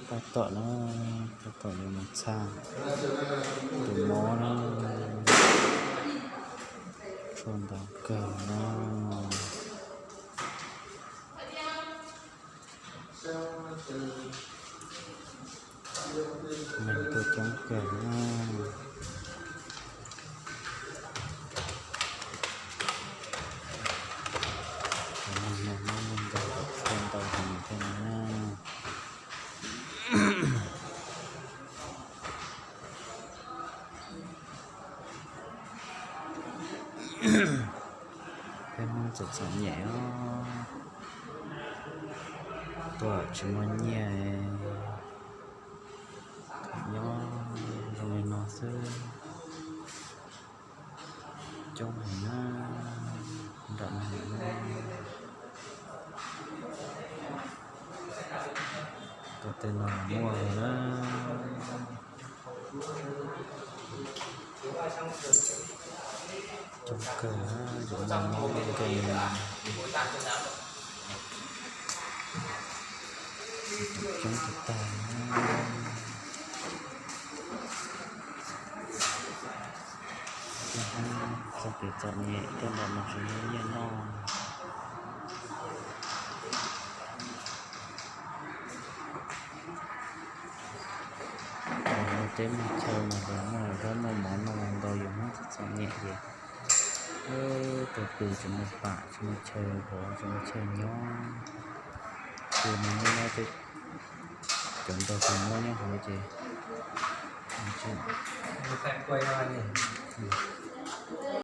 Tab tom na, tab tom yuav mus txhaj tus mob na, tshuaj ntau kawg na. Neeg tuaj coob kawg na. Cov neeg no muaj muaj ntau, tshuaj ntau heev thiab na. Peb Hmoob txom txom nyem os, tuaj tsis muaj nyiaj, nyob zoo li no xwb. Coob heev na, nram no heev na. Tom tej no los muaj na. Coob kawg, yuav muaj mob kawg li. Coob tag tag. Txoj kev txom nyem tej ntawd mas tsis muaj nyiaj noj. Muaj teb muaj chaw mas los muaj zaub muaj mov noj ntau, yus Hmoob txom txom nyem ces tus twg tsis muaj pam tsis muaj chaw hov tsis muaj chaw nyob, ces nws muaj tej cov ntog tus mob nyob hauv ces